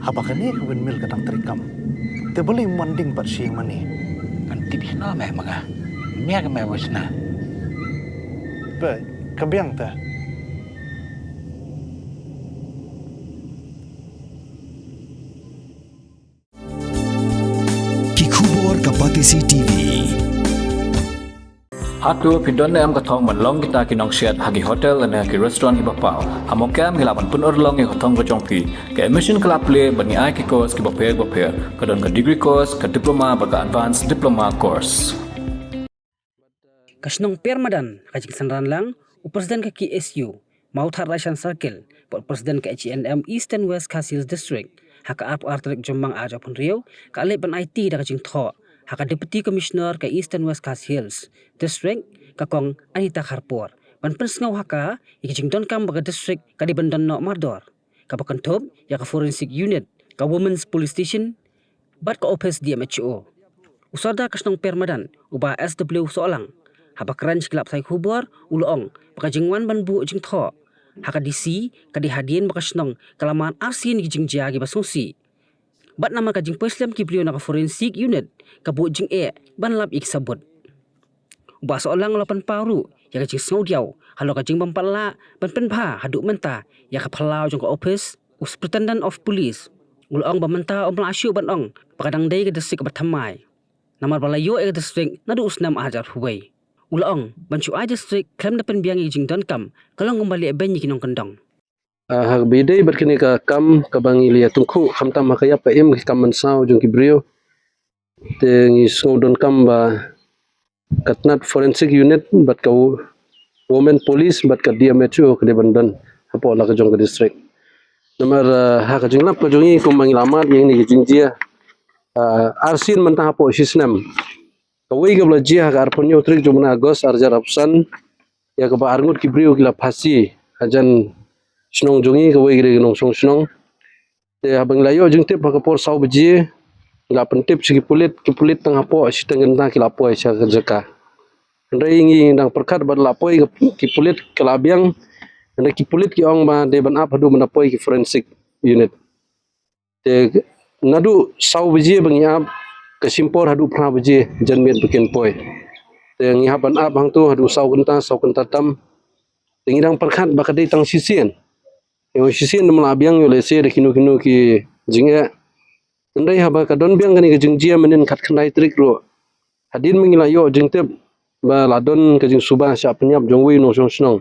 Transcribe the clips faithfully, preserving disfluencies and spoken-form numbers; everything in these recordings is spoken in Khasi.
Haba kane ka windmill ka dang treikam, te balei ym wan ding pat sha ïing mane? Kan tip shano me ma nga. Mia ka me wis na. Ba ka biang te. Ki khubor ka Batesi T V. Hato phi don ne em ka thong ban long kita ki nongsiat ha ki hotel ne ki restaurant kiba paw? Ha Mawkyrwat ki lah ban pynurlong ïa ka thong ka jong phi. Ka admission ka la plie bad ngi ai ki course kiba pher ba pher. Ka don ka degree course, ka diploma bad ka advanced diploma course. Ka shnong Permadan, ka jingsynran lang u President ka K S U, Mawthadraishan Circle, bad u President ka H A N M Eastern West Khasi Hills District, ha ka arphew ar tarik Jymmang arhajar arphew hynriew, ka leit ban aiti da ka jingthoh ha ka Deputy Commissioner ka Eastern West Khasi Hills District, ka Kong Anita Kharpor, ban pynsngew ha ka ïa ka jingdonkam ba ka district ka dei ban don noh mardor, kaba kynthup ïa ka Forensic Unit, ka Women's Police Station, bad ka ophis D M H O. U Sordar ka shnong Permadan, u Bah S W Sohlang, haba kren sha ki lad pathai khubor, u la ong ba ka jingwan ban buh jingthoh ha ka D C ka dei hadien ba ka shnong ka la mad arsien ki jingjia kiba sngewsih. Bad namar ka jingpoi slem ki briew na ka Forensic Unit, ka buh jingeh ban lap ïa ki sabut. U Bah Sohlang u la pynpaw ruh ïa ka jingsngewdiaw halor ka jingbym pat lah ban pynbha haduh mynta ïa ka phyllaw jong ka ophis u Superintendent of Police. U la ong ba mynta ym lah shuh ban ong ba ka dang dei ka district kaba thymmai, namar ba la ïoh ïa ka district naduh u snem arhajar arphew wei. U la ong ban shu ai district khlem da pynbiang ïa ka jingdonkam ka long kumba leh beiñ ïa ki nongkyndong. Ah, ha kaba ïadei bad kane ka kam kaba ngi la ïatyngkhuh, khamtam ha ka ïap ka im, ki kam mynsaw jong ki briew, te ngi sngewdonkam ba ka tnat Forensic Unit bad ka wo-, Women Police bad ka D M H O ka dei ban don hapoh la ka jong ka district. Namar, ah, ha ka jinglap ka jong ngi kumba ngi la mad ïa kine ki jingjia, ah, arsien mynta hapoh shi snem. Kawei kaba la jia ha ka arphew hynñiew tarik jong u bnai August arhajar arphew san, ïa kaba arngut ki briew ki la phasi hajan shnong jong ngi, kawei ka dei ka nongshong shnong. Te haba ngi la ïoh jingtip ha ka por saw baje, ngi la pyntip sha ki pulit, ki pulit tang hapoh shiteng kynta ki la poi sha ka jaka. Hynrei ngi dang pyrkhat ba la poi ka, ki pulit ka la biang, hynrei ki pulit ki ong ba dei ban ap haduh ban da poi ki Forensic Unit. Te naduh saw baje ba ngi ap, ka shim por haduh phra baje janmiet ba kin poi. Te ngi hap ban ap hangto haduh saw kynta, saw kynta tam. Te ngi dang pyrkhat ba ka dei tang shisien. Ïa shisien da ma la biang ïoh lehse da kino kino ki jingeh. Hynrei haba ka don biang kane ka jingjia mynnin khatkhyndai tarik ruh, hadien ba ngi la ïoh jingtip ba la don ka jingsuba shah pynïap jong uwei u nongshong shnong,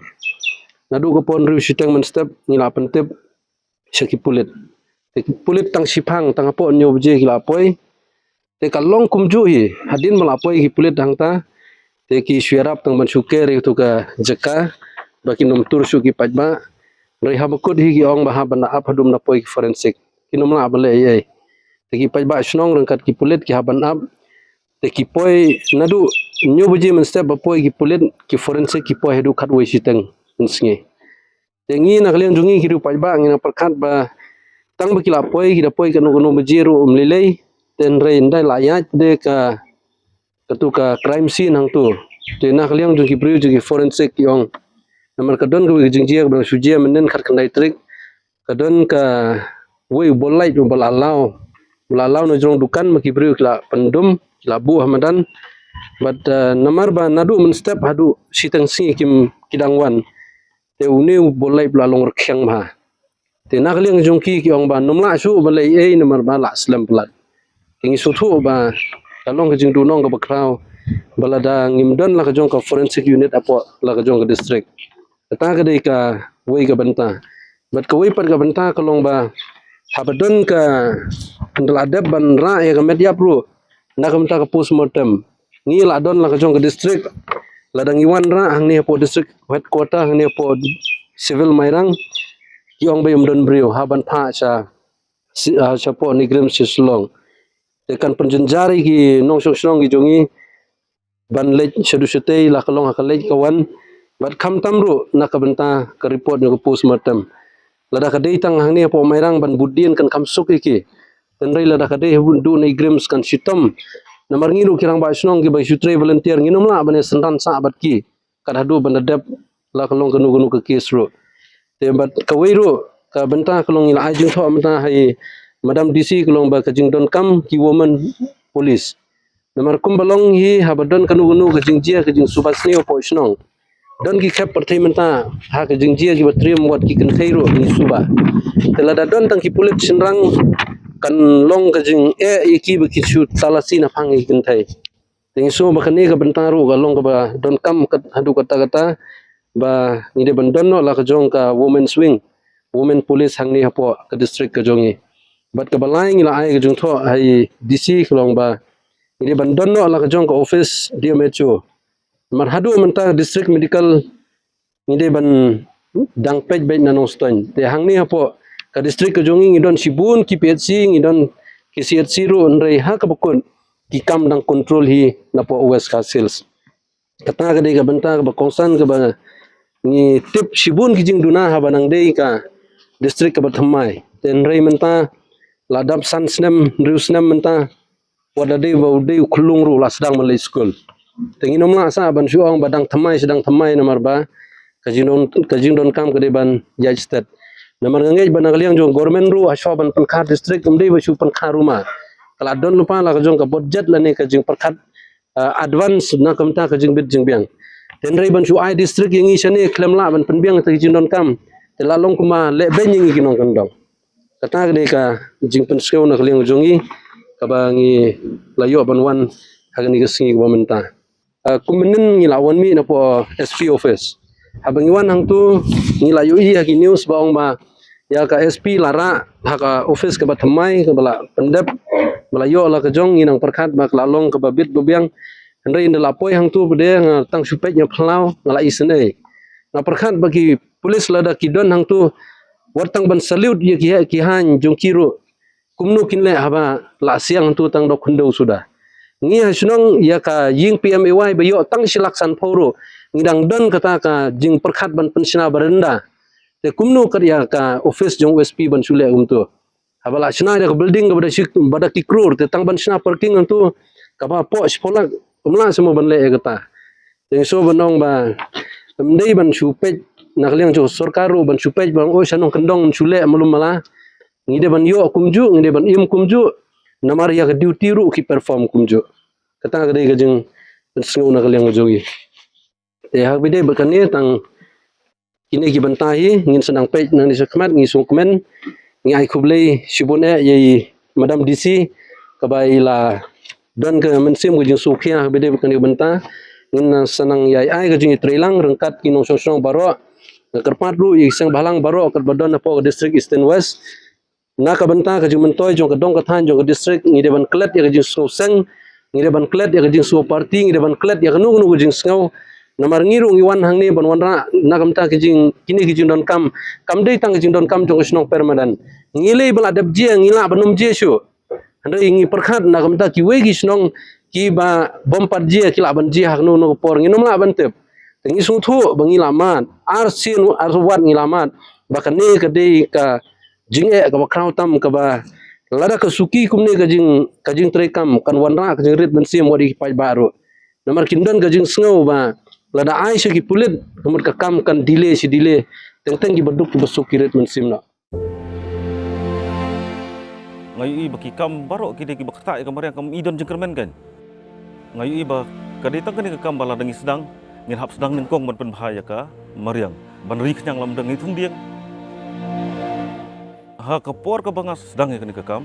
naduh ka por hynriew shiteng mynstep ngi la pyntip sha ki pulit. Te ki pulit tang shiphang, tang hapoh hynñiew baje ki la poi. Te ka long kumjuh hi, hadien ba la poi ki pulit hangta, te ki shu ïarap tang ban shu ker ïa kato ka jaka ba kin ym tur shuh ki paidbah. Hynrei haba kut hi ki ong ba hap ban da ap haduh ban da poi ki forensic, kin ym lah ban leh ei ei. Te ki paidbah shnong ryngkat ki pulit ki hap ban ap. Te ki poi naduh hynñiew baje mynstep ba poi ki pulit, ki forensic ki poi haduh khatwei shiteng mynsngi. Te ngi na ka liang jong ngi ki riew paidbah ngi nang pyrkhat ba tang ba ki la poi, ki da poi kano kano baje ruh ym lei lei. Te hynrei ynda la ïaid de ka, kato ka crime scene hangto, te na ka liang jong ki briew jong ki forensic ki ong, namar ka don kawei ka jingjia kaba dang shu jia mynnin khatkhyndai tarik. Ka don kawei u bol light uba la law, uba la law na jrong dukan ba ki briew ki la pyndum, ki la buh ha madan. Bad, eh, namar ba naduh mynstep haduh shiteng sngi kim, ki dang wan. Te une u bol light u la long rkhiang bha. Te na ka liang jong ki ki ong ba ym lah shuh ban leh ei ei namar ba la slem palat. Te ngi sngewthuh ba ka long ka jingduhnong kaba khraw ba lada ngim don la ka jong ka forensic unit hapoh la ka jong ka district, kata ka dei kawei ka bynta. Bad kawei pat ka bynta ka long ba haba don ka, ynda la dep ban rah ïa ka met ïap ruh, na ka bynta ka postmortem, ngi la don la ka jong ka district, lada ngi wanrah hangne hapoh district headquarter hangne hapoh Civil Mairang, ki ong ba ym don briew, hap ban phah sha, sha, ah, shapoh NEIGRIHMS sha Shillong. Te kan pynjynjar ïa ki nongshong shnong ki jong ngi ban leit shaduh shatei la ka long ha ka leit ka wan. Bad khamtam ruh na ka bynta ka report jong ka postmortem. Lada ka dei tang hangne hapoh Mairang ban bud dien kan kham suk ïa ki. Te hynrei lada ka dei haduh NEIGRIHMS kan shitom. Namar ngi ruh ki rangbah shnong kiba shu trei volunteer ngin ym lah ban ïa synran sah bad ki kat haduh ban da dep la ka long kano kano ka case ruh. Te bad kawei ruh ka bynta ka long ngi la ai jingthoh mynta ha i Madam D C ka long ba ka jingdonkam ki women police. Namar kumba long hi haba don kano kano ka jingjia ka jingsuba sniew hapoh shnong. Don ki khep pyrthei mynta ha ka jingjia kiba triem wat ki kynthei ruh ngi suba. Te lada don tang ki pulit shynrang kan long ka jingeh ïa ki ba ki shu talasi naphang ïa ki kynthei. Te ngi sngew ba kane ka bynta ruh ka long kaba donkam kat haduh katta katta ba ngi dei ban don noh la ka jong ka women's wing, women police hangne hapoh ka district ka jong ngi. Bad kaba lai ngi la ai ka jingthoh ha i D C ka long ba ngi dei ban don noh la ka jong ka office D M H O. Namar haduh mynta ka district medical ngi dei ban dang peit beit na Nongstoiñ. Te hangne hapoh ka district ka jong ngi ngi don shibun ki P H C, ngi don ki C H C ruh, hynrei ha kaba kut ki kam dang control hi napoh West Khasi Hills. Kata ka dei ka bynta kaba kongsan kaba ngi tip shibun ki jingduna haba nang dei ka district kaba thymmai. Te hynrei mynta la dap san snem, hynriew snem mynta, wat la dei ba u dei u khyllung ruh la sdang ban leit skul. Te ngin ym lah sah ban shu ong ba dang thymmai sdang thymmai namar ba ka jingdon, ka jingdonkam ka dei ban ïaid stet. Namar nga ngeit ba na ka liang jong government ruh ha shuwa ban pynkha district ym dei ba shu pynkha ruh ma. Ka la don lypa la ka jong ka budget lane ka jingpyrkhat, ah, advance na ka bynta ka jingbit jingbiang. Te hynrei ban shu ai district ïa ngi shane khlem lah ban pynbiang ïa ka jingdonkam. Te la long kumba lehbeiñ ïa ngi ki nongkyndong. Kata ka dei ka jingpynsngew na ka liang jong ngi kaba ngi la ïoh ban wan ha kane ka sngi kaba mynta. Ah, kumne ngi la wan mih napoh S P office. Haba ngi wan hangtu ngi la ïohi ha ki news ba ong ba ïa ka S P la rah ha ka office kaba thymmai kaba la pyndep, ba la ïoh la ka jong, ngi nang pyrkhat ba ka la long kaba bit ba biang. Hynrei ynda la poi hangtu pat de nga tang shu peit nga phyllaw, nga la isynei. Nga pyrkhat ba ki police lada ki don hangtu wat tang ban salute ïa ki, ki haiñ jong ki ruh. Kumno kin leh haba la siang hangtu tang dok khyndew suda. Ngi ha shnong ïa ka ïing P M A Y ba ïoh tang shi lak sanphew ruh ngi dang don kata ka jingpyrkhat ban pynshna baranda. Te kumno kat ïa ka office jong S P ban shu leh kumtu. Haba la shna ïa ka building kaba da shi, ba da ki crore, te tang ban shna parking hangtu kaba poh shiphew lak, ym lah shuh mo ban leh ïa kata. Te ngi sngew ban ong ba ym dei ban shu peit na ka liang jong sorkar ruh ban shu peit ba ong, oi, sha nongkyndong shu leh malu mala. Ngi dei ban ïoh kumjuh, ngi dei ban im kumjuh. Namar ïa ka duty ruh ki perform kumjuh. Kata ka dei ka jingpynsngew na ka liang jong ngi. Te ha kaba ïadei bad kane tang kine ki bynta hi ngin sa nang peit nangne shakhmat, ngi sngewkmen. Ngi ai khublei shibun eh ïa i Madam D C kaba i la don ka mynsiem ka jingsngewkhia ha kaba ïadei bad kane ka bynta. Ngin sa nang ïai ai ka jingïatreilang ryngkat ki nongshong shnong baroh. Nga kyrpad ruh ïa ki seng bhalang baroh katba don hapoh ka district Eastern West. Na ka bynta ka jingmyntoi jong ka dong ka thaiñ jong ka district, ngi dei ban klet ïa ka jingsngew seng, ngi dei ban klet ïa ka jingsngew party, ngi dei ban klet ïa kano kano ka jingsngew. Namar ngi ruh ngi wan hangne ban wanrah na ka bynta ka jing, kine ki jingdonkam. Kam dei tang ka jingdonkam jong ka shnong permanent. Ngi lei ba la dep jia, ngi lah ban ym jia shuh. Hynrei ngi pyrkhat na ka bynta kiwei ki shnong kiba bym pat jia, ki lah ban jia ha kano kano ka por, ngin ym lah ban tip. Te ngi sngewthuh ba ngi la mad, arsien arsien wat ngi la mad ba kane ka dei ka jingeh kaba khraw tam kaba lada ka suki kumne ka jing, ka jingtreikam kan wanrah ka jingrit mynsiem wat ïa ki paidbah ruh. Namar kin don ka jingsngew ba lada ai sha ki pulit ka mut ka kam kan delay shi delay. Teng teng kiba duk kiba suk ki rit mynsiem noh. Nga ïohi ba ki kam baroh ki dei kiba ktah ïa ka mariang, kam i don jingkyrmen kan. Nga ïohi ba ka dei tang kane ka kam ba lada ngi sdang, ngin hap sdang nyngkong ban pynbha ïa ka mariang, ban ri khñiang lamdang, ngi thung dieng. Ha ka por kaba nga sdang ïa kane ka kam,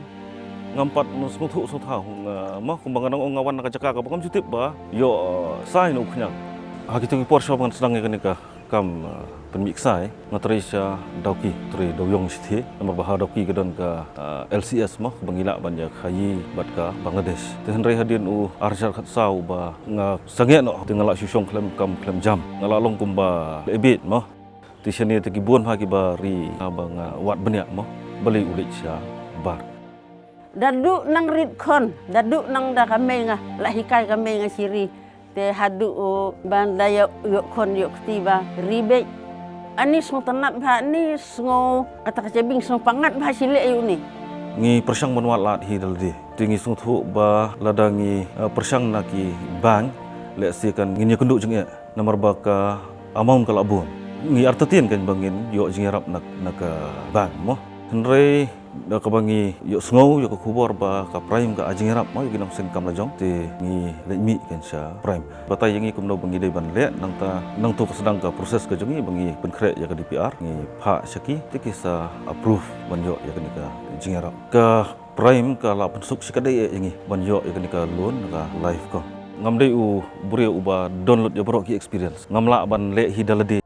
ngam pat sngewthuh sngewthaw, nga, mo, kumba nga nang ong nga wan na ka jaka kaba ngam ju tip ba ïoh, eh, sai na u khñiang. Ha kito ki por shuwa ba ngan sdang ïa kane ka kam, eh, pynmih ksai, nga trei sha Dawki, trei Dawiong shithi, namar ba ha Dawki ka don ka, eh, L C S, mo, ba ngi lah ban ïakhaïi bad ka Bangladesh. Te hynrei hadien u ar hajar khatsaw ba nga sangeh noh, te nga la shu shong khlem kam khlem jam. Nga la long kumba leh bieit, mo. Te shane te ki bun ha kiba ri, ha ba nga wad bniah, mo. Balei u leit shabar. Da duh nang rit khun, da duh nang da ka mei nga, la hikai ka mei nga shi ri. Te haduh u ban da ïoh, ïoh khun ïoh kti ba ri beit. Ani sngewtynnat bha, ani sngew kata ka jabieng sngewpyngngad bha shi leh ïa uni. Ngi pyrshang ban wad lad hi da lade. Te ngi sngewthuh ba lada ngi, eh, pyrshang na ki bank, lehse kan ngin ïakynduh jingeh. Namar ba ka amount ka la bun. Ngi artatien kan ba ngin ïoh jingïarap na, na ka bank, mo. Hynrei da kaba ngi ïohsngew ïa ka khubor ba ka Prime ka ai jingïarap mo ïa ki nongseng kam lajong, te ngi leit mih kein sha Prime. Batai ïa ngi kumno ba ngi dei ban leh, nangta nangto ka sdang ka process ka jong ngi ba ngi pynkhreh ïa ka D P R, ngi phah sha ki, te ki sa approve ban ïoh ïa kane ka jingïarap. Ka Prime ka la pynsuk shikatdei eh ïa ngi ban ïoh ïa kane ka loan ka life ko. Ngam dei u briew uba don lut ïa baroh ki experience. Ngam lah ban leh hi da lade